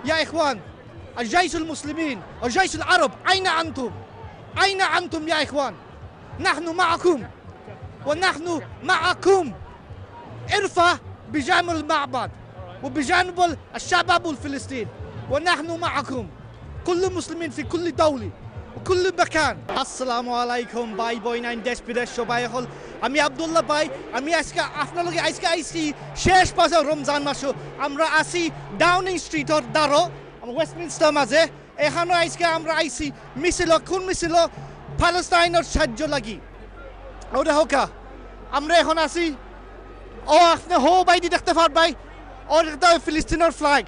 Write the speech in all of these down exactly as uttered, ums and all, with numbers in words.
يا إخوان، الجيش المسلمين وجيش العرب، أين أنتم؟ أين أنتم يا إخوان؟ نحن معكم، ونحن معكم. ارفع بجانب المعبد وبجانب الشباب الفلسطين، ونحن معكم. كل مسلمين في كل دولة وكل مكان. আসসালামু আলাইকুম ভাই বইনাইন, দেশ বিদেশ সবাই অকল। আমি আব্দুল্লাহ ভাই, আমি আজকে আপনার লগে আজকে আইছি শেষ মাসে রমজান মাসো। আমরা আছি ডাউনিং স্ট্রিটর দ্বারো, ওয়েস্টমিনস্টার মাঝে। এখানো আজকে আমরা আইছি মিছিল, কোন মিছিল? প্যালেস্টাইনর সাহায্য লাগি। ওটা হোকা, আমরা এখন আছি, ও আপনি হো বাইদি দেখতে পারবাই, ও দেখতে হয় ফিলিস্তিনর ফ্ল্যাগ,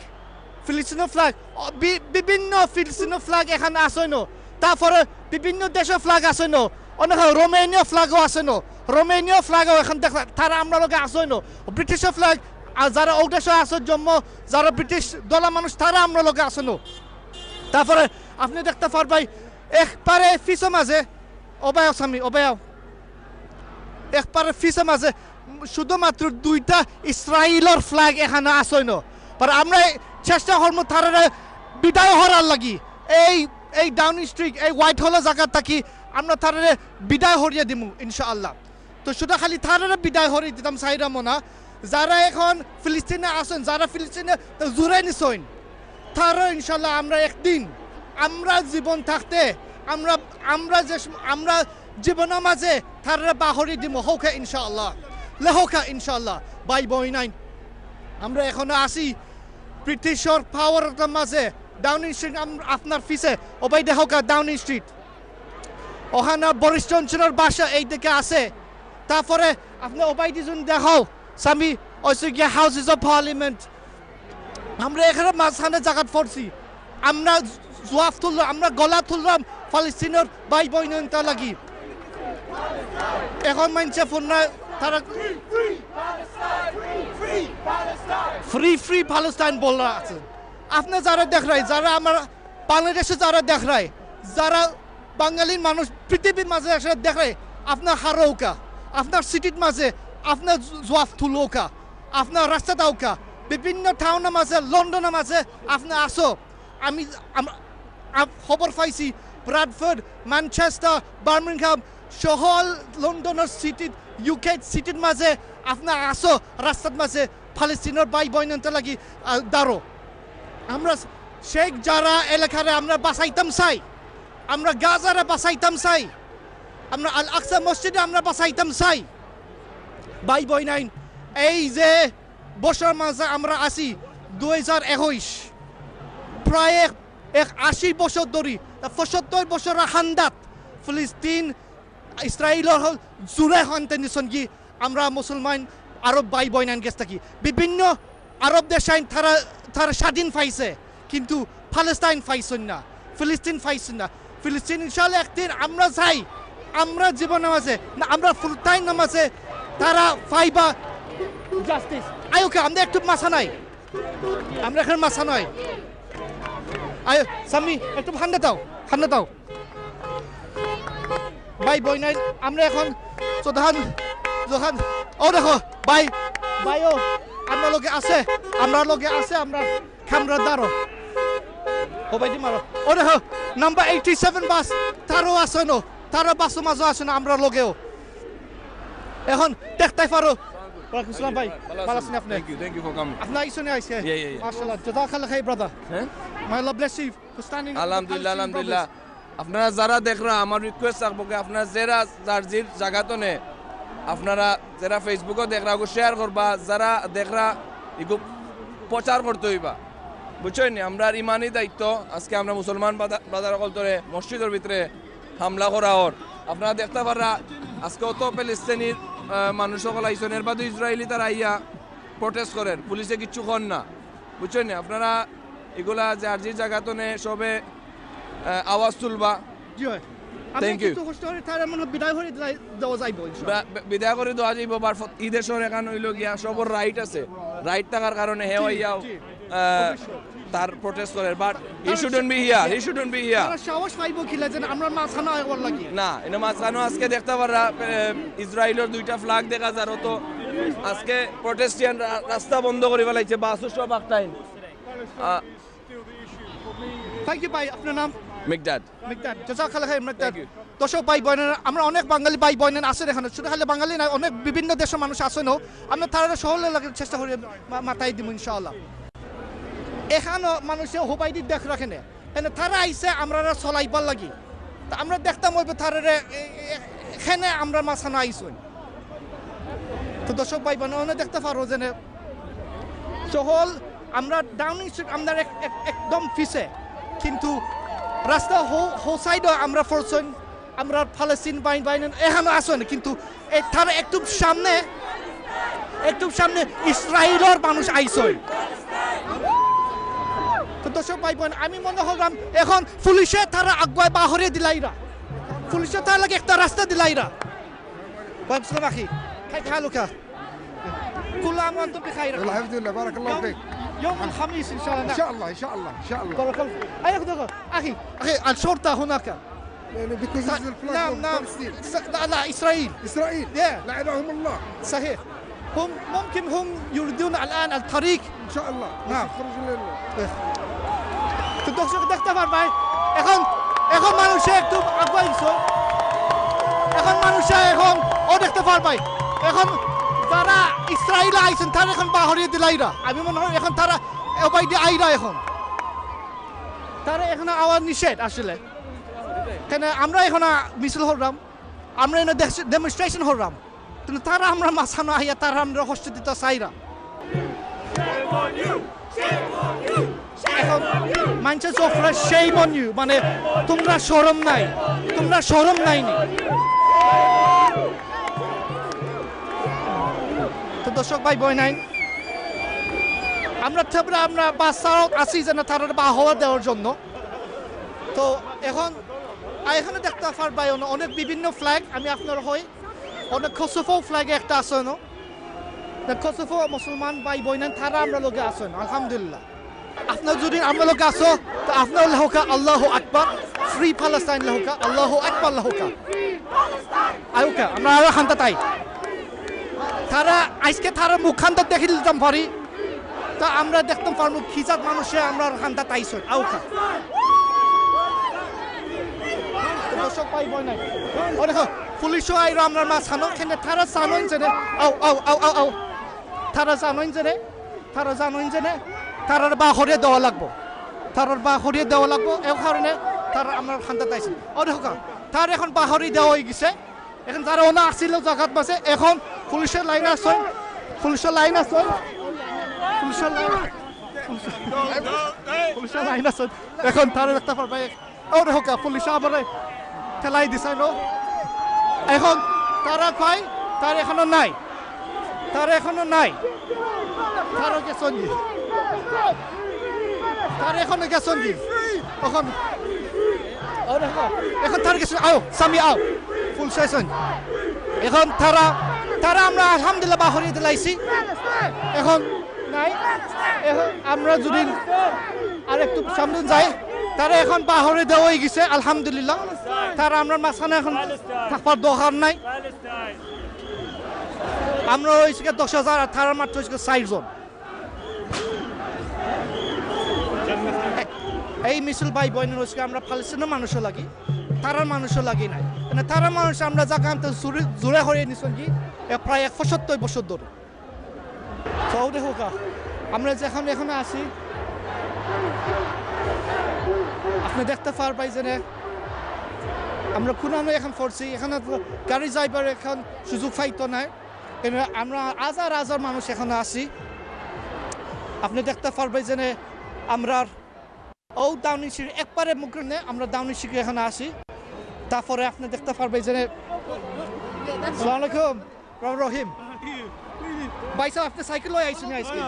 ফিলিস্তিনর ফ্ল্যাগ, ও বি-, বিভিন্ন ফিলিস্তিনর ফ্ল্যাগ এখানো আছে ন। তারপরে বিভিন্ন দেশর ফ্ল্যাগ আছে ন, অনেক রোমেনিয়া ফ্ল্যাগও আছে ন। রোমেনিয়া ফ্ল্যাগও এখন দেখ, তারা আমরা লগে আছে ন। ব্রিটিশর ফ্ল্যাগ, আর যারা ও দেশে আছে জন্ম, যারা ব্রিটিশ দলা মানুষ, তারা আমরা লগে আছে ন। তারপরে আপনি দেখতে পারবাই একবারে পিছে মাঝে, ওবায়ও সামি, ওবায়ও, একবারে পিছে মাঝে শুধুমাত্র দুইটা ইসরায়েলর ফ্ল্যাগ এখানো আছে ন। আর আমরা চেষ্টা করবো তারারে বিদায় হরার লাগি। এই, এই ডাউনিং স্ট্রিট, এই হোয়াইট হলের জায়গা থাকি আমরা তারারে বিদায় হরিয়ে দিমু ইনশাআল্লাহ। তো শুধু খালি তারারে বিদায় হরিয়ে দিতাম চাইরাম না, যারা এখন ফিলিস্তিনে আছেন, যারা ফিলিস্তিনে জুড়ে নিছেন, তারা ইনশাআল্লাহ আমরা একদিন, আমরা জীবন থাকতে, আমরা, আমরা যে সম-, আমরা জীবনর মাঝে তারারে বাহরি দিমু, হোকা ইনশাআল্লাহ, লেহোকা ইনশাআল্লাহ। ভাই বইনাইন, আমরা এখনো আছি ব্রিটিশর পাওয়ারর মাঝে। ডাউনিং স্ট্রিট আম-, আপনার পিছে, ওবায়দি হোকা ডাউনিং স্ট্রিট। ওখানে বরিস জনসনর বাসা এই দিকে আছে। তারপরে আপনি ওবায়দি জুন দেখাও, সামি, ওইসে গিয়া হাউসেস অফ পার্লামেন্ট। আমরা এখানো মাঝখানো জাগাত পড়ছি। আমরা জুয়াফ তুললাম, আমরা গলা তুললাম ফিলিস্তিনর ভাই বইনাইনতার লাগি। এখন মানষে ফোন না, তারা ফ্রি ফ্রি প্যালেস্টাইন বলরা আছে। আপনি যারা দেখরায়, যারা আমার বাংলাদেশে যারা দেখরায়, যারা বাঙালির মানুষ পৃথিবীর মাঝে এসে দেখরায়, আপনার হারৌকা, আপনার সিটির মাঝে, আপনার জু-, জুয়াফ তুলৌকা, আপনার রাস্তা দাউকা, বিভিন্ন টাউনর মাঝে, লন্ডনর মাঝে আপনি আসো। আমি, আম-, আম-, খবর পাইছি ব্রাডফোর্ড, ম্যানচেস্টার, বার্মিংহাম সহ লন্ডনর সিটির, ইউকে সিটির মাঝে আপনি আসো, রাস্তার মাঝে ফিলিস্তিনর ভাই বইনাইনতার লাগি, আহ, দাঁড়ো। আমরা শেখ জারা এলাকারে আমরা বাঁচাইতাম চাই, আমরা গাজারে বাঁচাইতাম চাই, আমরা আল আকসা মসজিদে আমরা বাঁচাইতাম চাই। ভাই বইনাইন, এই যে বছর মাঝে আমরা আছি দুই হাজার একুশ, প্রায় এক, এক আশি বছর ধরি, পঁচাত্তর বছর হান্দাত ফিলিস্তিন ইসরায়েলর হল জুড়ে হন্তে নিছন কি আমরা মুসলমান আরব ভাই বইনাইন গেছ থাকি। বিভিন্ন আরব দেশ আইন তারা, তারা স্বাধীন পাইছে, কিন্তু প্যালেস্টাইন পাইছন না, ফিলিস্তিন পাইছন না। ফিলিস্তিন ইনশাআল্লাহ একদিন আমরা চাই, আমরা জীবনর মাঝে, না, আমরা ফুল টাইম নামাজে তারা পাইবা জাস্টিস। আয়োকে আমরা একটু মাথা নাই, আমরা এখানে মাথা নাই। আয়, সামি, একটু হান্ডা দাও, হান্ডা দাও। ভাই, বইনাইন, আমরা এখন যতখান, যতখান, ও দেখো, ভাই, ভাইও, আমরা লগে আছে, আমরা লগে আছে, আমরা খামরা দাঁড়ো। ও ভাই, দি মারো। ও দেখো, নাম্বার এইটি সেভেন বাস, তারও আছে না, তারও বাসও মাঝে আছে না, আমরা লগেও। এখন দেখতে পারো। ওয়ালাইকুম আসসালাম ভাই, ভালো আছেন আপনি? Thank you, thank you for coming. আপনি আইসো না আইসে? Yeah, yeah, yeah. মাশাআল্লাহ, জাযাকাল্লাহ খাইর, ব্রাদার। হ্যাঁ? May Allah bless you for standing up for the আলহামদুলিল্লাহ, Palestinian আলহামদুলিল্লাহ। Brothers. আপনারা যারা দেখরা, আমার রিকোয়েস্ট থাকবো কি, আপনারা যারা যার জির জাগাত নে, আপনারা যারা ফেসবুকও দেখরা, ওগু শেয়ার করবা, যারা দেখরা, এগু প্রচার করতে হইবা। বুঝছইন নি? আমরার ইমানি দায়িত্ব, আজকে আমরা মুসলমান বাদা-, ব্রাদার অকলতরে মসজিদর ভিতরে হামলা করা অর। আপনারা দেখতা পাররা, আজকে অত ফিলিস্তিনির, আহ, মানুষ অকল আইছন, এর বাদে ইসরায়েলি তারা আইয়া প্রোটেস্ট করের, পুলিশে কিচ্ছু কর না। বুঝছইন নি? আপনারা এগুলা যার যে জাগাত নে সবে, আহ, আওয়াজ তুলবা। জি হয়। আমরা Thank you. কিছু কষ্ট করে তার মনে হয় বিদায় করে দেওয়া যাইব, ইনশাআল্লাহ। বা-, বা-, বিদায় করে দেওয়া যাইব, বার ফত-, ঈদের সময় এখান হইল গিয়া, সবর রাইট আছে। রাইট থাকার কারণে হে জি, আইয়াও, জি। আহ, অবশ্যই। তার প্রোটেস্ট করের, but he shouldn't be here, he shouldn't be here. তারা সাহস পাইব কিলা যেন আমরা মাঝখানো আওয়ার লাগি? না, এনে মাঝখানো আজকে দেখতা পাররা, আহ, ইসরায়েলর দুইটা ফ্ল্যাগ দেখা যার, তো আজকে প্রোটেস্টিয়ান রা-, রাস্তা বন্ধ করি ফালাইছে, বাসও সব আটকাইন। আহ, Thank you ভাই, আপনার নাম? মিকদাদ। মিকদাদ। জাজাকাল্লাহ খাইর মিকদাদ। Thank you. দর্শক ভাই বোনেরা, আমরা অনেক বাঙালি ভাই বোনেরা আছেন এখানে, শুধু খালি বাঙালি নয়, অনেক বিভিন্ন দেশের মানুষ আছেন। আমরা তারা সহলে লাগার চেষ্টা করি, মা- মাথায় দিব ইনশাআল্লাহ। এখানো মানুষে হুবাইদি দেখ রাখে না, এনে তারা আইছে আমরা চলাইবার লাগি। তা আমরা দেখতাম ওই তারারে এ- এ- এখানে আমরা মাছানো আইসুন। তো দর্শক ভাই বোন, অনেক দেখতে পারো যে সহল আমরা ডাউনিং স্ট্রিট আমরা এক- এক- একদম পিছে, কিন্তু রাস্তা হো সাইডও আমরা ফরছইন, আমরা ফালাস্তিন বাইন বাইন এখানো আসুন, কিন্তু এই তার একটু সামনে, একটু সামনে ইসরায়েলর মানুষ আইসই। তো দর্শক ভাই বোন, আমি মনে করলাম এখন পুলিশে তারা আগুয়ায় বাহরে দিলাইরা, পুলিশে তার লাগে একটা রাস্তা দিলাইরা। ওয়ালাইকুম আসসালাম আখি, كيف حالك؟ كل عام وانتم بخير. الحمد لله، بارك الله فيك. يوم الخميس ان شاء الله. ان شاء الله، ان شاء الله، ان شاء الله. بارك الله فيك. ايوه دكتور. اخي، اخي، الشرطه هناك. يعني because it's the flag نعم، of نعم. Palestine. س- لا، لا، اسرائيل. اسرائيل. Yeah. لعنهم الله. صحيح. هم ممكن هم يريدون الان الطريق. ان شاء الله. نعم. يخرج لنا. তো দর্শক দেখতে পারবাই এখন, এখন মানুষে একটু আগুয়াইছে, এখন মানুষে এখন ও দেখতে পারবাই এখন যারা ইসরায়েল আইছেন তারা এখন বাহরিয়ে দিলাইরা। আমি মনে হয় এখন তারা ওবাইদি আইরা এখন, তারা এখন আওয়াজ নিষেধ আসলে। কেন আমরা এখন মিছিল করলাম, আমরা এনে ডেমনস্ট্রেশন করলাম, কিন্তু তারা আমরা মাঝখানো আইয়া তারা আমরা কষ্ট দিতে চাইরা। এখন মাইনষে চোখরা shame on you, মানে তোমরা শরম নাই, তোমরা শরম নাই নি। তো দর্শক ভাই বোন নাই, আমরা থাকলে আমরা বাসাও আছি যেন তারা বাহবা দেওয়ার জন্য। তো এখন আর এখানে দেখতে পারবাই অনে- অনেক বিভিন্ন ফ্ল্যাগ, আমি আপনার হই অনেক খসফও ফ্ল্যাগ একটা আছে অনো। তা খসফও মুসলমান ভাই বোন তারা আমরা লগে আছেন আলহামদুলিল্লাহ। আপনার যদি আমরা লগে আছো তো আপনার লেখা আল্লাহু আকবার, ফ্রি প্যালেস্টাইন লেখা আল্লাহু আকবার লেখা। আউকা আমরা আরো খান্তা তাই তারা আজকে তারা মুখ খান্তা দেখি দিতাম পারি। তা আমরা দেখতাম পারমু কি জাত মানুষে আমরা হান্দাত আইছইন। আউকা। দর্শক ভাই বোন নাই। ও দেখো, পুলিশও আইরো আমরার মাঝখানো, কেনে তারা জানইন যে নে, আও, আও, আও, আও, আও। তারা জানইন যে নে, তারা জানইন যে নে, তারার বাহরে দেওয়া লাগবো। তারার বাহরে দেওয়া লাগবো, এর কারণে তারা আমরার হান্দাত আইছইন। ও দেখো, তার এখন বাহরে দেওয়া হয়ে গেছে। এখন যারা ওনা আসিল জাগাত মাঝে, এখন পুলিশের লাইন আছে, পুলিশের লাইন আছে, পুলিশের লাইন, পুলিশের লাইন আছে। এখন তারা দেখতে পারবে, ও রে হোকা, পুলিশ আবার ঠেলাই দিছে নো। এখন তারা কয়, তার এখনো নাই, তার এখনো নাই, তারও গেছন গি, তার এখনো গেছন গি। এখন, ও রে হোকা, এখন তার গেছন, আও, সামি আও, পুলিশ আইছন। এখন তারা, তারা আমরা আলহামদুলিল্লাহ বাহরিয়ে দিলাইছি। এখন নাই, এখন আমরা যদি আর একটু সামনে যাই, তারা এখন বাহরে দেওয়া হয়ে গেছে আলহামদুলিল্লাহ। তারা আমরা মাঝখানো এখন থাকবার দরকার নাই। আমরা ওই থেকে দশ হাজার আর তারা মাত্র হচ্ছে চার জন। এই মিছিল ভাই বোন হচ্ছে আমরা ফালাস্তিনের মানুষও লাগি, তারার মানুষও লাগি নাই। মানে তারার মানুষ আমরা জাগা আনতে জোরে জোরে হয়ে নিছেন কি এ প্রায় একশো সত্তর বছর ধরে। তো দেখো কা, আমরা যেখানে এখানে আছি, আপনি দেখতে পারবাই যে নে, আমরা কোনানো এখন পড়ছি, এখানে তো গাড়ি যাইবার এখন সুযোগ পাইতো নাই। এনে আমরা হাজার হাজার মানুষ এখানে আছি। আপনি দেখতে পারবাই যে নে, আমরার ও ডাউনিং সিঁড়ি একবারে মুখে নে, আমরা ডাউনিং সিঁড়ি এখানে আছি। তারপরে আপনি দেখতে পারবাই যে নে, আসসালামু আলাইকুম। রাব রহিম। ভাই সাহেব, আপনি সাইকেল লই আইছেন আজকে?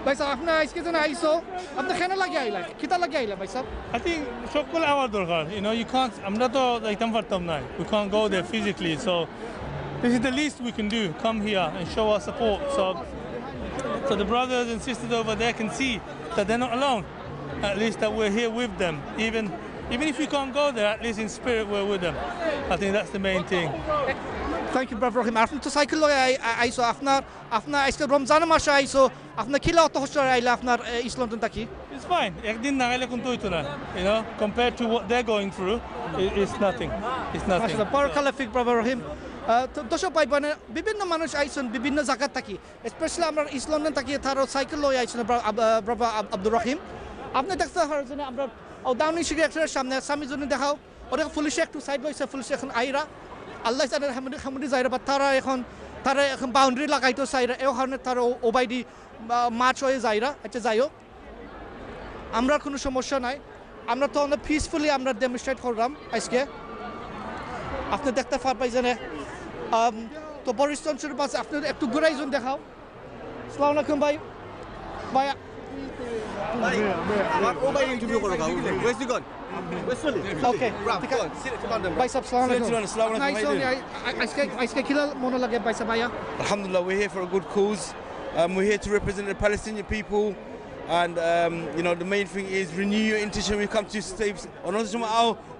ভাই সাহেব, আপনি আজকে যেন আইছো, আপনি কেন লাগে আইলা? কিতা লাগে আইলা ভাই সাহেব? I think সকল আওয়ার দরকার। You know, you can't, আমরা তো যাইতাম পারতাম না। We can't go there physically. So this is the least we can do. Come here and show our support. So, so the brothers and sisters over there can see that they're not alone. At least that we're here with them. Even, even if we can't go there, at least in spirit we're with them. I think that's the main thing. Thank you, Brother Rahim. আপনি তো সাইকেল লই I-, I-, আইছো, আপনার, আপনার আজকে রমজান মাসে আইছো, আপনার কিলা অত হচ্ছে আইলা আপনার, এ, ইসলাম থাকি? It's fine. একদিন না গেলে কিন্তু হইতো না। You know, compared to what they're going through, it, it's nothing. It's nothing. মাশাআল্লাহ, বারাকাল্লাহু ফিক, ব্রাদার রহিম। আহ, তো দর্শক ভাই বোন, বিভিন্ন মানুষ আইছইন বিভিন্ন জায়গা থাকি, স্পেশালি আমরা ইস্ট লন্ডন থাকি, তারা সাইকেল লই আইছইন, ব্রা-, আব-, আহ, ব্রাদার আব-, আব্দুর রহিম। আপনে দেখতে পারছইন যে আমরা, ও, ডাউনিং স্ট্রিট একশোর সামনে, সামনে যদি দেখাও, ওরা পুলিশে একটু সাইড লইছে, পুলিশ এখন আইরা, আল্লাহ জানে হামুদি, হামুদি যাইরা, বা তারা এখন, তারা এখন বাউন্ডারি লাগাইতো চাইরা, এই কারণে তারা ও-, ওবায়দি, আহ, মার্চ হয়ে যাইরা। আচ্ছা, যাই হোক, আমরা কোনো সমস্যা নাই, আমরা তো অনেক পিসফুলি আমরা ডেমনস্ট্রেট করলাম আজকে। আপনে দেখতে পারবেন যে, আম, তো বরিস জনসনের পাশে আপনে একটু ঘুরাই জন দেখাও। আসসালামু আলাইকুম ভাই। ভাই, ভাই, আমার ও ভাই ইন্টারভিউ করো, cow. Where's he gone? Where's Sully? Okay, ঠিক আছে। ভাই সাহেব, আসসালামু আলাইকুম। আসসালামু আলাইকুম। আপনি আইসেন, আই-, আই-, আজকে, আজকে কি লাল মনে লাগে ভাই সাহেব, ভাইয়া? Alhamdulillah, we're here for a good cause. Um, we're here to represent the Palestinian people. And, um, you know, the main thing is renew your intention. We come to save,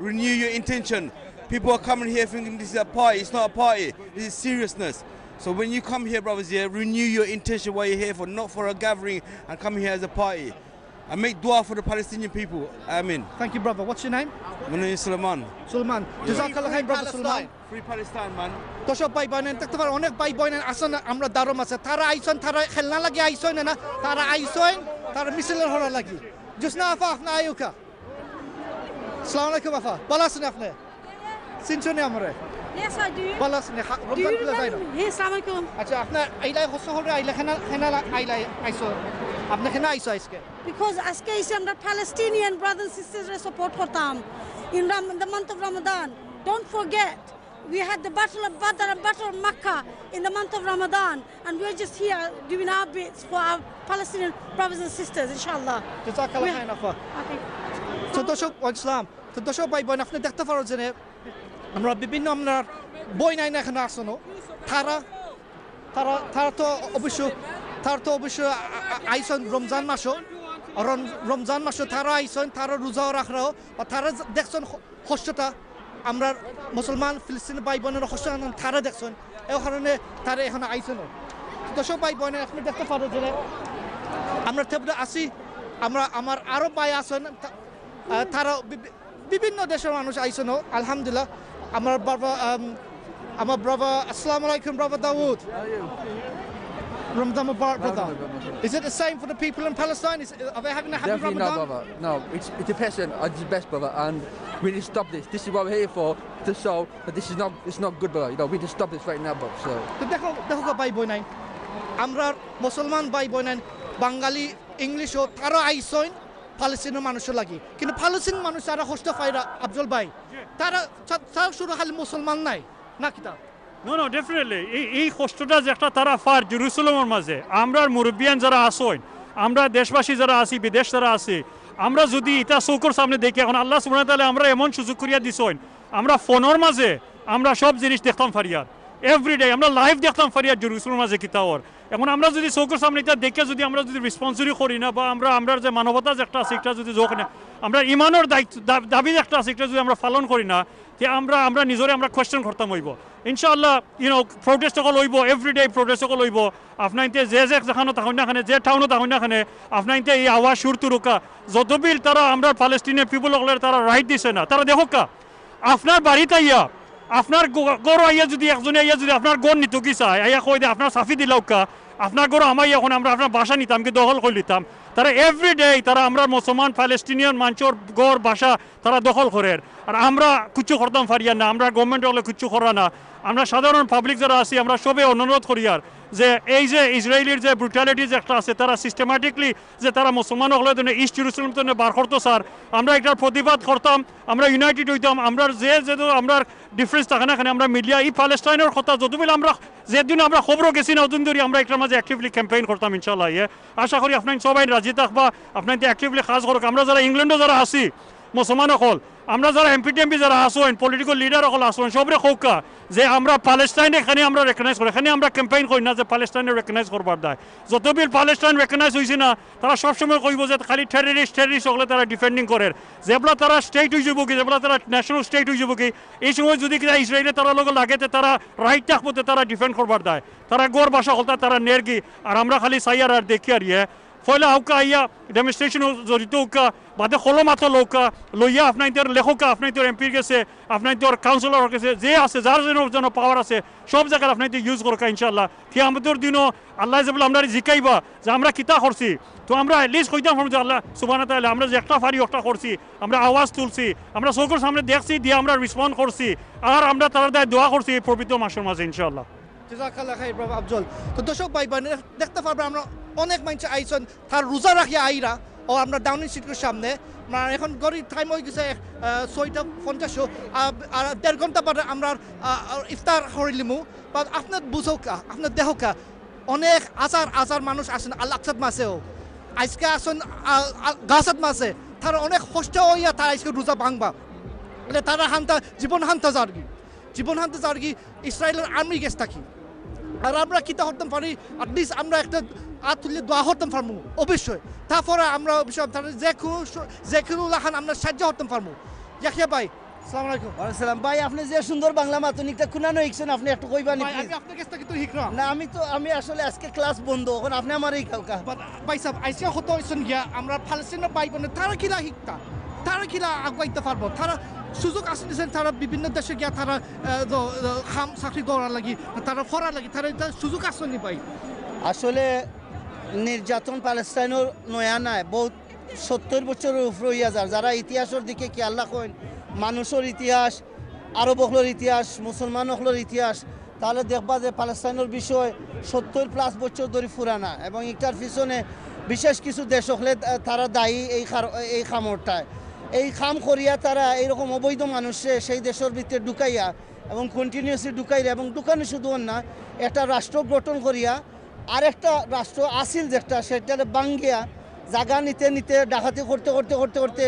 renew your intention. People are coming here thinking this is a party. It's not a party. This is seriousness. So when you come here, brothers, yeah, renew your intention, what you're here for, not for a gathering and coming here as a party. And make dua for the Palestinian people. Amin. Thank you, brother. What's your name? My name is Suleiman. Suleiman. Yeah. Jazakallah khair, brother Suleiman. Free Palestine, man. দর্শক ভাই বোন, দেখতে পারো অনেক ভাই বোন আছেন, আমরা দারুম আছে। তারা আইছইন, তারা খেলনা লাগি আইছইন না, তারা আইছইন, তারা মিছিলের হরা লাগি। জোসনা আফা, আপনি আইউক্কা। আসসালামু আলাইকুম আফা, ভালা আছইন আপনি? চিনছইন নি আমারে? Yes, I do। ভালা আছইন নি? হা-, Do রমজান you খুলে যায় না? Remember me? Hey, আসসালামু আলাইকুম। আচ্ছা, আপনি আইলাই হসো হরে আইলা, কেনে, কেনে আইলা, আইছো? আপনি কেনে আইছো আজকে? Because আজকে এসে আমরা Palestinian brothers and sisters রে support করতাম in Ram-, the month of Ramadan. Don't forget, we had the Battle of Badr and Battle of Makkah in the month of Ramadan, and we're just here doing our bits for our Palestinian brothers and sisters, inshallah. জাযাকাল্লাহ খাইরান আফা। Okay। তো দর্শক, ওয়ালাইকুম আসসালাম। তো দর্শক ভাই বোন, আপনি দেখতে পারো যে আমরা বিভিন্ন আপনার বইনাইন এখানে আসনো, তারা, তারা, তারা তো অবশ্য, তারা তো অবশ্য আ-, আ-, আইছইন রমজান মাসো, রম-, রমজান মাসো তারা আইছইন, তারা রোজা রাখরাও, বা তারা দেখছইন কষ্টটা, আমরা মুসলমান ফিলিস্তিনি ভাই বোনের কষ্ট তারা দেখছইন, এই কারণে তারা এখানে আইছইন। দর্শক ভাই বোন, আপনি দেখতে পারো যে আমরা তেবুদা আছি, আমরা, আমার আরো ভাই আছইন, তা-, আহ, তারা বি-, বি-, বিভিন্ন দেশের মানুষ আইছইন, আলহামদুলিল্লাহ। আমার বাবা, আম, আমার বাবা, আসসালামু আলাইকুম, বাবা দাউদ। Ramadan Mubarak, brother. Is it the same for the people in Palestine? Is, are they having a happy Ramadan? Definitely not, brother. No, it's, it's depression at its best, brother, and we need to stop this. This is what we're here for, to show that this is not, it's not good, brother. You know, we need to stop this right now, brother. So তো দেখো, দেখো গো ভাই বোনাইন, আমরা মুসলমান ভাই বোনাইন, বাঙালি, ইংলিশও, তারা আইছইন ফালস্তিনের মানুষের লাগি, কিন্তু ফালস্তিন মানুষ তারা কষ্ট পাইরা, আফজল ভাই, তারা, তা-, তারা শুধু খালি মুসলমান নায়, না কিতা? No, no, definitely। এই, এই কষ্টটা যে একটা তারা পার জেরুজালেমর মাঝে, আমরার মুরব্বিয়ান যারা আছইন, আমরা দেশবাসী যারা আছি, বিদেশ যারা আছি, আমরা যদি ইটা চউখর সামনে দেখি, এখন আল্লাহ সুবহানাহু ওয়া তাআলা আমরা এমন সুযোগ করিয়া দিছইন, আমরা ফোনর মাঝে আমরা সব জিনিস দেখতাম পারিয়ার, everyday আমরা live দেখতাম পারিয়ার জেরুজালেমর মাঝে কিতা অর। এখন আমরা যদি চউখর সামনে ইটা দেখে যদি আমরা যদি রেসপন্স যদি করি না, বা আমরা, আমরার যে মানবতা যে একটা আছে, একটা যদি যোগ না, আমরার ইমানর দায়িত্ব, দা-, দাবি যে একটা আছে, এটা যদি আমরা পালন করি না, তে আমরা, আমরা নিজরে আমরা কোয়েশ্চন করতাম অইবো। ইনশাআল্লাহ, you know, প্রোটেস্ট অকল অইবো, everyday প্রোটেস্ট অকল অইবো। আপনাইন্তে যে, যে যেখানো থাকইন না কেনে, যে টাউনো থাকইন না কেনে, আপনাইন্তে এই আওয়াজ সুর তুরুক্কা। যতবিল তারা আমরার ফালস্তিনের পিপল অকলরে তারা রাইট দিছে না, তারা দেখউক্কা। আপনার বাড়িত আইয়া, আপনার গ-, ঘরো আইয়া যদি একজনে আইয়া যদি আপনার ঘর নিতো কি চায়, আইয়া কই দে আপনার চাবি দিলাউক্কা, আপনার ঘরো হামাইয়া এখন আমরা আপনার বাসা নিতাম কি দখল করি লিতাম। তারা everyday তারা আমরার মুসলমান ফালস্তিনিয়ান মানষর ঘর বাসা তারা দখল করের। আর আমরা কিচ্ছু করতাম পারিয়ার না, আমরার গভর্নমেন্ট অকলে কিচ্ছু করা না। আমরা সাধারণ পাবলিক যারা আছি, আমরা সবে অনুরোধ করিয়ার যে এই যে ইসরায়েলির যে ব্রুটালিটি যে একটা আছে, তারা সিস্টেমেটিকলি যে তারা মুসলমান অকলরে ইস্ট জেরুজালেম তনে বার করতো চার, আমরা এটার প্রতিবাদ করতাম, আমরা ইউনাইটেড অইতাম, আমরার যে, যে তো আমরার ডিফারেন্স থাকে না কেনে, আমরা মিডিয়া ই প্যালেস্টাইনর কথা যতবিল আমরা, যেদিন আমরা খবরও গেছি না, ওদিন ধরি আমরা এটার মাঝে অ্যাক্টিভলি ক্যাম্পেইন করতাম ইনশাআল্লাহ। ইয়ে, আশা করি আপনাইন সবাই রাজি থাকবা, আপনাইন তো অ্যাক্টিভলি কাজ করউক। আমরা যারা ইংল্যান্ডো যারা আছি, মুসলমান অকল, আমরা যারা এমপি টেমপি যারা আছইন, পলিটিক্যাল লিডার অকল আছইন, সবরে কউক্কা যে আমরা প্যালেস্টাইনে কেনে আমরা রেকগনাইজ করি, কেনে আমরা ক্যাম্পেইন করি না যে প্যালেস্টাইনে রেকগনাইজ করবার দায়। যতবিল প্যালেস্টাইন রেকগনাইজ অইছে না, তারা সবসময় কইবো যে খালি টেররিস্ট, টেররিস্ট অকলে তারা ডিফেন্ডিং করের। যেবলা তারা স্টেট অইযিবো কি, যেবলা তারা ন্যাশনাল স্টেট অইযিবো কি, এই সময় যদি কিনা ইসরায়েলে তারার লগে লাগে, তে তারা রাইট থাকবো, তে তারা ডিফেন্ড করবার দায়। তারা ঘর বাসা অকলতা তারা নেরগি, আর আমরা খালি চাইয়ার আর দেখিয়ার। ইয়ে, পয়লা আউক্কা আইয়া ডেমনস্ট্রেশনও জড়িত অউক্কা, বাদে কলম আতো লউক্কা, লইয়া আপনাইন্তর লেখউক্কা, আপনাইন্তর এমপির গেছে, আপনাইন্তর কাউন্সিলরর গেছে, যে আছে, যার যেন যেন পাওয়ার আছে, সব জাগাত আপনাইন্তর ইউজ করউক্কা ইনশাআল্লাহ। কিয়ামতর দিনও আল্লায় যেবলা আমরারে জিকাইবা যে আমরা কিতা করছি, তো আমরা at least কইতাম পারমু যে আল্লাহ সুবহানাহু ওয়া তাআলা আমরা যে একটা পারি একটা করছি, আমরা আওয়াজ তুলছি, আমরা চউখর সামনে দেখছি দিয়া আমরা রেসপন্ড করছি, আর আমরা তারার দায় দোয়া করছি এই পবিত্র মাসর মাঝে ইনশাআল্লাহ। জাযাকাল্লাহ খাইর, বাবা আফজল। তো দর্শক ভাই বোন, দেখতা পারবা আমরা অনেক মানষে আইছইন, তারা রোজা রাখিয়া আইরা, ও আমরা ডাউনিং স্ট্রিটর সামনে। আমরা এখন ঘড়ির টাইম অই গেছে, আহ, ছয়টা পঞ্চাশ, আর, আর দেড় ঘন্টা বাদে আমরা, আহ, ইফতার করিলিমু। বা আপনে বুঝউক্কা, আপনে দেখউক্কা, অনেক হাজার হাজার মানুষ আছইন আল আকসার মাঝেও। আইজকে আছইন, আ, আ, গাজার মাঝে। তারা অনেক কষ্ট অইয়া তারা আইজকে রোজা ভাঙবা। মানে তারা হানতা, জীবন হানতা যারগি। জীবন হানতা যারগি ইসরায়েলর আর্মির গেছ থাকি। আর আমরা কিতা করতাম পারি? At least আমরা একটা আত তুলিয়া দোয়া করতাম পারমু, অবশ্যই। তারপরে আমরা অবশ্যই তারা যে কোনো স-, যে কোনো লাখান আমরা সাহায্য করতাম পারমু। ইয়াহিয়া ভাই, আসসালামু আলাইকুম। ওয়ালাইকুম সালাম। ভাই, আপনে যে সুন্দর বাংলা মাতইন, ইটা কুনানো হিকছইন, আপনে একটু কইবা নি, ভাই, please? আমি আপনার কাছ থেকে তো হিকরাম। না, আমি তো, আমি আসলে আজকে ক্লাস বন্ধ, অখন আপনে আমারে হিকাউক্কা। But, ভাই সাব, আইজকে কত অইছইন গিয়া, আমরা প্যালেস্টাইনর ভাই বোনে তারা কিলা হিকতা, তারা কিলা আগুয়াইতা পারবো, তারা সুযোগ আছে নি, তারা বিভিন্ন দেশে গিয়া তারা, আহ, দ-, দ-, কাম চাকরি করার লাগি, তারা করার লাগি, তারা ইটা সুযোগ আছে নি ভাই? আসলে নির্যাতন প্যালেস্টাইনর নয়া নায়, বহুত সত্তর বছরর উপরে অইয়া যার। যারা ইতিহাসর দিকে খেয়াল রাখইন, মানুষর ইতিহাস, আরব অকলর ইতিহাস, মুসলমান অকলর ইতিহাস, তাইলে দেখবা যে প্যালেস্টাইনর বিষয় সত্তর প্লাস বছর ধরি পুরানা, এবং ইটার পিছনে বিশেষ কিছু দেশ অকলে, আহ, তারা দায়ী এই কার-, এই কামরটায়। এই কাম করিয়া তারা এইরকম অবৈধ মানুষরে সেই দেশর ভিতরে ঢুকাইয়া এবং কন্টিনিউয়াসলি ঢুকাইরা এবং ঢুকানি শুধু অর না, একটা রাষ্ট্র গঠন করিয়া আরেকটা রাষ্ট্র আছিল যেটা, সেটারে ভাঙ্গিয়া জাগা নিতে নিতে ডাকাতি করতে করতে করতে করতে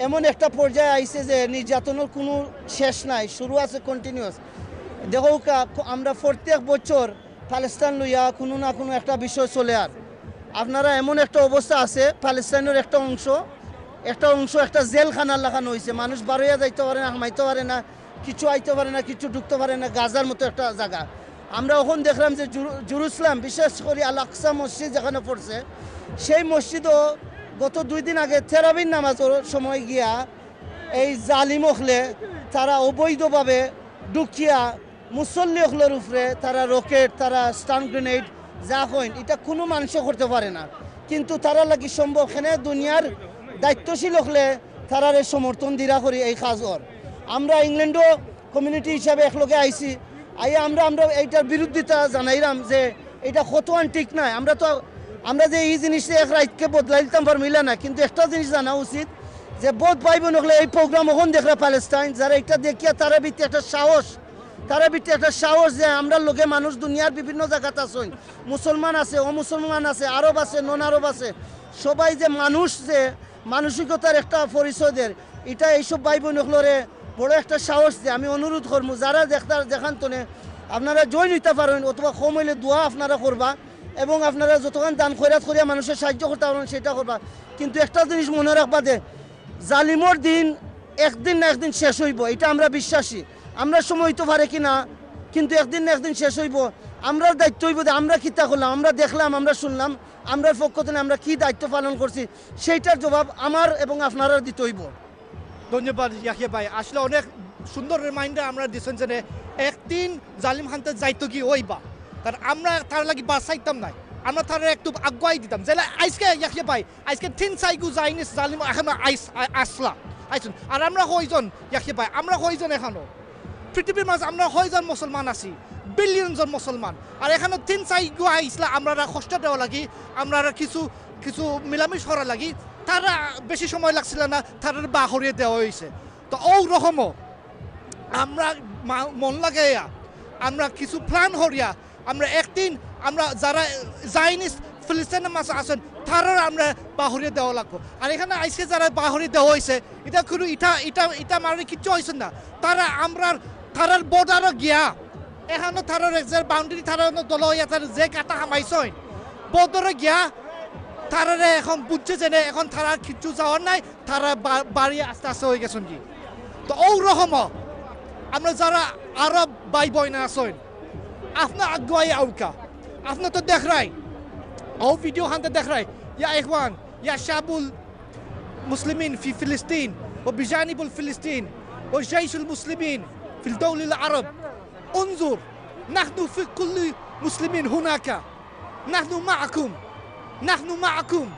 এমন একটা পর্যায়ে আইছে যে নির্যাতনর কুনু শেষ নাই, শুরু আছে কন্টিনিউয়াস। দেখউক্কা, আমরা প্রত্যেক বছর প্যালেস্টাইন লইয়া কুনু না কুনু একটা বিষয় চলে। আর আপনারা এমন একটা অবস্থা আছে, প্যালেস্টাইনর একটা অংশ, একটা অংশ একটা জেলখানার লাখান অইছে, মানুষ বারইয়া যাইতো পারে না, হামাইতো পারে না, কিছু আইতো পারে না, কিছু ঢুকতো পারে না, গাজার মতো একটা জাগা। আমরা অখন দেখরাম যে জুরু-, জেরুজালেম, বিশেষ করি আল আকসা মসজিদ যেখানে পড়ছে, সেই মসজিদও গত দুই দিন আগে তেরাবির নামাজর সময় গিয়া এই জালিম অকলে তারা অবৈধভাবে ঢুকিয়া মুসল্লি অকলর উপরে তারা রকেট, তারা স্টান গ্রেনেড, যা কইন, ইটা কুনু মানষে করতে পারে না। কিন্তু তারার লাগি সম্ভব, কেনে দুনিয়ার দায়িত্বশীল অকলে তারারে সমর্থন দিরা করি এই কাজর। আমরা ইংল্যান্ডও কমিউনিটি হিসাবে একলগে আইছি, আইয়া আমরা, আমরা এইটার বিরোধিতা জানাইরাম যে ইটা কতখান ঠিক নায়। আমরা তো, আমরা যে ই জিনিসটা এক রাইতকে বদলাই দিতাম পারমু ইলা না, কিন্তু একটা জিনিস জানা উচিত যে বউত ভাই বোন অকলে এই প্রোগ্রাম অখন দেখরা প্যালেস্টাইন, যারা ইটা দেখিয়া তারার ভিতরে একটা সাহস, তারার ভিতরে একটা সাহস যে আমরার লগে মানুষ দুনিয়ার বিভিন্ন জাগাত আছইন, মুসলমান আছে, অমুসলমান আছে, আরব আছে, নন আরব আছে, সবাই যে মানুষ, যে মানসিকতার একটা পরিচয় দের, ইটা এইসব ভাই বোন অকলরে বড় একটা সাহস দেয়। আমি অনুরোধ করমু, যারা দেখতার, যেখান তনে আপনারা জয়েন অইতা পারইন অথবা কম অইলে দোয়া আপনারা করবা, এবং আপনারা যতখান দান খয়রাত করিয়া মানুষরে সাহায্য করতা পারইন, সেটা করবা। কিন্তু একটা জিনিস মনো রাখবা যে জালিমর দিন একদিন না একদিন শেষ অইবো, ইটা আমরা বিশ্বাসী। আমরার সময় অইতো পারে কি না, কিন্তু একদিন না একদিন শেষ অইবো। আমরার দায়িত্ব অইবো যে আমরা কিতা করলাম, আমরা দেখলাম, আমরা শুনলাম, আমরার পক্ষ তনে আমরা কি দায়িত্ব পালন করছি, সেইটার জবাব আমার এবং আপনারার দিতে অইবো। ধন্যবাদ ইয়াহিয়া ভাই, আসলে অনেক সুন্দর রিমাইন্ডার আমরারে দিছইন যে একদিন জালিম হানতে যাইতো কি অইবা, কারণ আমরা তারার লাগি বাচাইতাম নায়, আমরা তারারে একটু আগুয়াই দিতাম। যেলা আইজকে ইয়াহিয়া ভাই, আইজকে তিন চাইরগু জাইনিস জালিম এখানো আইস-, আ-, আছলা, আইছইন। আর আমরা কয়জন ইয়াহিয়া ভাই, আমরা কয়জন এখানো? পৃথিবীর মাঝে আমরা কয়জন মুসলমান আছি? বিলিয়ন জন মুসলমান। আর এখানো তিন চাইরগু আইছলা আমরারে কষ্ট দেওয়ার লাগি, আমরারে কিছু, কিছু মিলামিশ করার লাগি। তারা বেশি সময় লাগছিল না, তারারে বার করিয়া দেওয়া অইছে। তো অউ রকমও আমরা মা-, মন লাগাইয়া, আমরা কিছু প্ল্যান করিয়া, আমরা একদিন আমরা যারা জাইনিস ফিলিস্তিনর মাঝে আছইন, তারারে আমরা বার করিয়া দেওয়া লাগবো। আর এখানো আইজকে যারা বার করিয়া দেওয়া অইছে, ইটা কুনু, ইটা, ইটা, ইটা মানে কিচ্ছু অইছে না। তারা আমরার, তারার বর্ডারো গিয়া, এখানো তারার যে বাউন্ডারি, তারা অনো দল অইয়া তারা যে গাতা হামাইছইন, বর্ডারো গিয়া তারারে এখন বুঝছে যে না, এখন তারার কিচ্ছু যাওয়ার নাই, তারা বা-, বাড়ি আস্তে আস্তে অই গেছইনগি। তো অউ রকমও আমরা যারা আরব ভাই বোন আছইন, আপনে আগুয়াই আউক্কা, আপনে তো দেখরায়, অউ ভিডিও খানতে দেখরায়, يا إخوان، يا شعب المسلمين في فلسطين وبجانب فلسطين وجيش المسلمين في الدول العرب، انظر، نحن في كل مسلمين هناك، نحن معكم، نحن معكم.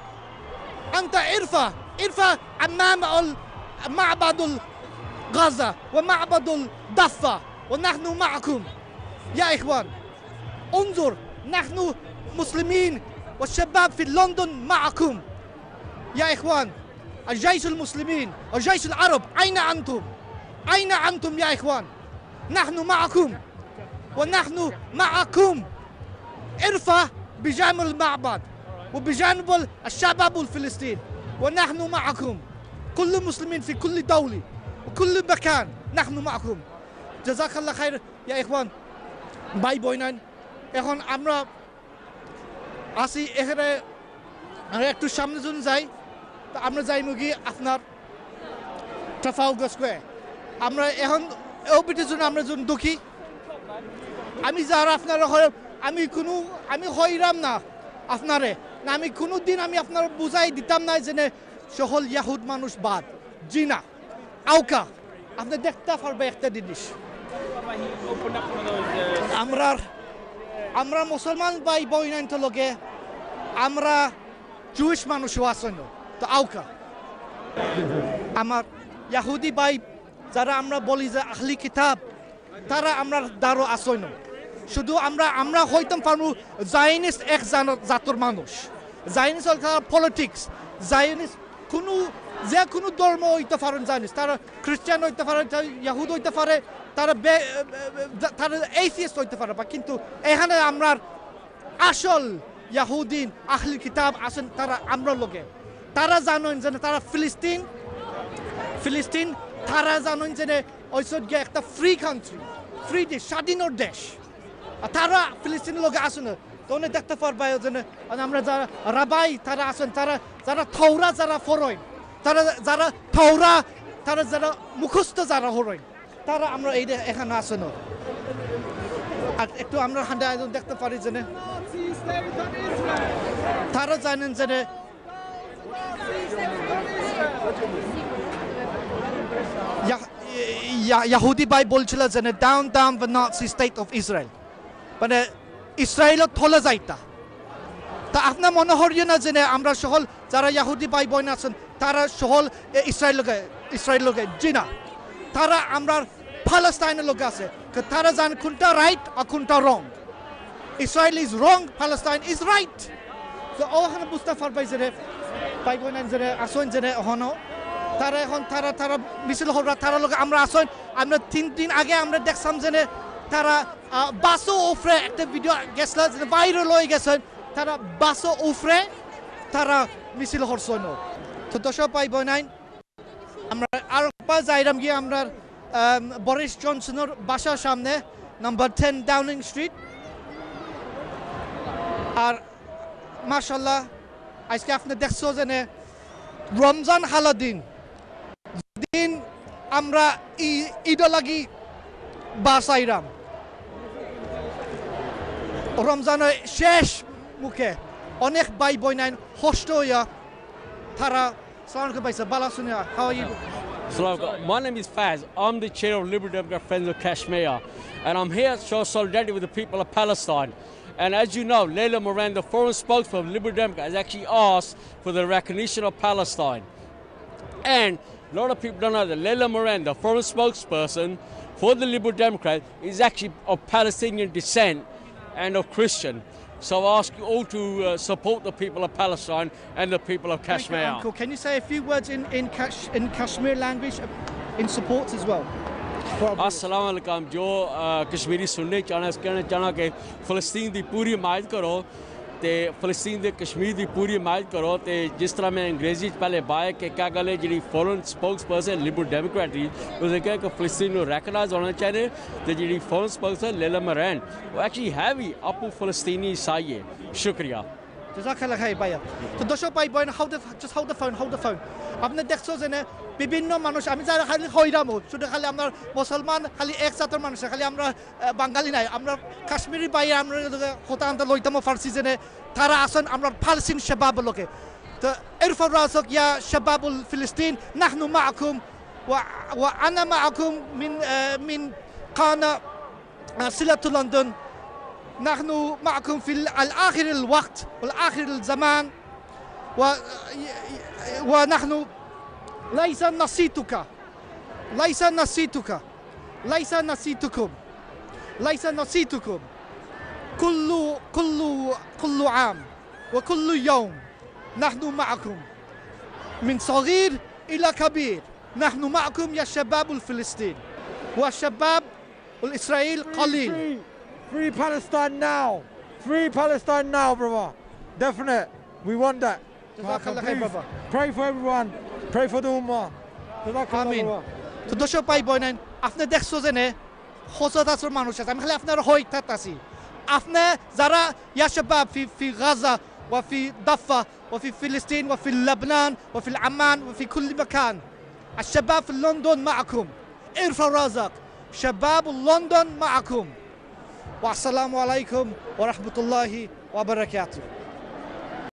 أنت ارفع، ارفع أمام ال- معبد غزة ومعبد الضفة، ونحن معكم يا إخوان. انظر، نحن مسلمين والشباب في لندن معكم يا إخوان. الجيش المسلمين، الجيش العرب، أين أنتم؟ أين أنتم يا إخوان؟ نحن معكم، ونحن معكم. ارفع بجانب المعبد وبجانب الشباب الفلسطين، ونحن معكم. كل مسلمين في كل دولة وكل مكان، نحن معكم. جزاك الله خير يا إخوان. ভাই বইনাইন, এখন আমরা আছি এখানে, আর একটু সামনে যখন যাই, তো আমরা যাইমুগি আপনার ট্রাফালগার স্কোয়ার। আমরা এখন অউ ভিতরে যখন আমরা যখন ঢুকি, আমি যারা আপনারা হয়, আমি কোনো, আমি কইরাম না আপনারে, না, আমি কোনো দিন আমি আপনারে বুঝাই দিতাম না যে সকল ইয়াহুদ মানুষ বাদ, জি না। আউকা, আপনে দেখতা পারবা একটা জিনিস। আমরার, আমরা মুসলমান ভাই বইনাইন্তর লগে, আমরা জুইশ মানুষও আছইন। তো আউকা, আমার ইয়াহুদি ভাই, যারা আমরা বলি যে আহলি কিতাব, তারা আমরার দ্বারো আছইন। শুধু আমরা, আমরা কইতাম পারমু জায়নিস্ট এক জান-, জাতর মানুষ। জায়নিস্ট অর্থাৎ পলিটিক্স, জায়নিস্ট কোনো, যে কোনো ধর্ম অইতে পারইন জায়নিস্ট। তারা খ্রিস্টান অইতে পারে, তারা ইয়াহুদ অইতে পারে, তারা বে-, তারা এথিস্ট অইতে পারে, বা কিন্তু এখানে আমরার আসল ইয়াহুদিন আহলি কিতাব আছইন তারা আমরার লগে। তারা জানইন যে তারা ফিলিস্তিন, ফিলিস্তিন, তারা জানইন যে অইছে গিয়া একটা ফ্রি কান্ট্রি, ফ্রি দেশ, স্বাধীনর দেশ। আর তারা ফিলিস্তিনর লগে আছইন। তো অনে দেখতা পারবা যে, আর আমরা যারা রাবাই তারা আছইন, তারা যারা থৌরা যারা পড়ইন, তারা যারা থৌরা, তারা যারা মুখস্থ যারা হরইন, তারা আমরা এই দে-, এখানে আছইন। আর একটু আমরা হান্ডা আয়োজন দেখতা পারি যে, তারা জানইন যে, ইয়া-, ইয়া-, ইয়াহুদি ভাই বলছিল যে, "Down, down the Nazi state of Israel।" মানে, ইসরায়েলর তলে যাইতা। তা আপনার মনে হরিও না যে, আমরা সকল যারা ইয়াহুদি ভাই বইন আছইন, তারা সকল এ ইসরায়েল লগে, ইসরায়েল লগে, জি না। তারা আমরার প্যালেস্টাইনর লগে আছে। তো তারা জানইন কোনটা রাইট আর কোনটা রং। Israel is wrong, Palestine is right। তো অখানে বুঝতা পারবায় যে, ভাই বইন যে আছইন যে অখনো, তারা এখন তারা, তারা মিছিল হররা, তারা লগে আমরা আছইন। আমরা তিন দিন আগে আমরা দেখছলাম যে তারা, আহ, বাসর উপরে একটা ভিডিও গেছলা যে ভাইরাল অই গেছে, তারা বাসর উপরে তারা মিছিল হরছইন। তো দর্শক ভাই বইন, আমরা আরোপা যাইরাম গিয়া আমরার, আম, বরিস জনসনর বাসার সামনে, নাম্বার টেন ডাউনিং স্ট্রিট। আর মাশাআল্লাহ, আইজকে আপনে দেখছো যে রমজান হালাদিন, দিন আমরা ই-, ইদর লাগি বাসাইরাম। রমজানর শেষ মুখে অনেক ভাই বইনাইন কষ্ট অইয়া তারা, সালাম আলাইকুম ভাই সাহেব, ভালা আছইন? How are you? Salam alaikum. My name is Faz. I'm the chair of Liberal Democrat Friends of Kashmir. And I'm here to show solidarity with the people of Palestine. And as you know, Layla Moran, the foreign spokesperson of Liberal Democrat, has actually asked for the recognition of Palestine. And a lot of people don't know that Layla Moran, the foreign spokesperson for the Liberal Democrat, is actually of Palestinian descent and of Christian. So I ask you all to, uh, support the people of Palestine and the people of Thank you, Kashmir. Uncle. Can you say a few words in, in, Kash- in Kashmir language, uh, in support as well? For our viewers? السلام علیکم. جو, uh, کشمیری سننا چاہنا، اس کہنا چاہنا کہ فلسطین دی پوری حمایت کرو تے فلسطین تے کشمیر دی پوری حمایت کرو۔ تے جس طرح میں انگریزی وچ پہلے بایا کہ کیا گل ہے، جیڑھی فورن سپوکس پرسن لبرل ڈیموکریٹ دی، اس نے کہا کہ فلسطین نوں ریکگنائز ہونا چاہیے۔ تے جیڑھی فورن سپوکس پرسن لیلا مرین، وہ ایکچولی ہے بھی آپو فلسطینی عیسائی ہے۔ شکریہ۔ জাযাকাল্লাহ খাইর ভাইয়া। তো দর্শক ভাই বইন, how the, just how the phone, how the phone। আপনে দেখছো যেনে বিভিন্ন মানুষ, আমি যারা খালি কইরাম, শুধু খালি আমরার মুসলমান, খালি এক জাতর মানুষ, খালি আমরা, আহ, বাঙালি নায়, আমরা কাশ্মীরি ভাই, আমরা কথা আনতে লইতামও পারছি যেনে তারা আছইন আমরার ফালস্তিন শাবাব লগে। তো ارفع راسك يا شباب فلسطين، نحن معكم، و-، وأنا معكم من، آه، من قناة، آه، صلة لندن. نحن معكم في ال-، الآخر الوقت والآخر الزمان. و-، ونحن ليس نسيتك، ليس نسيتك، ليس نسيتكم، ليس نسيتكم. كل، كل، كل عام وكل يوم نحن معكم، من صغير إلى كبير. نحن معكم يا شباب الفلسطين وشباب الإسرائيل قليل. Free, free Palestine now. Free Palestine now, brother. Definite. We want that. জাযাকাল্লাহ খাইর, brother. Pray for everyone. Pray for the Ummah. জাযাকাল্লাহ, আমিন। Brother. তো দর্শক ভাই বইন, আপনে দেখছো যেনে কত জাতর মানুষ আছে, আমি খালি আপনারে কইতাছি। আপনে যারা يا شباب في، في غزة وفي ضفة وفي فلسطين وفي لبنان وفي العمان وفي كل مكان. الشباب في لندن معكم. ارفع راسك. شباب لندن معكم. والسلام عليكم ورحمة الله وبركاته.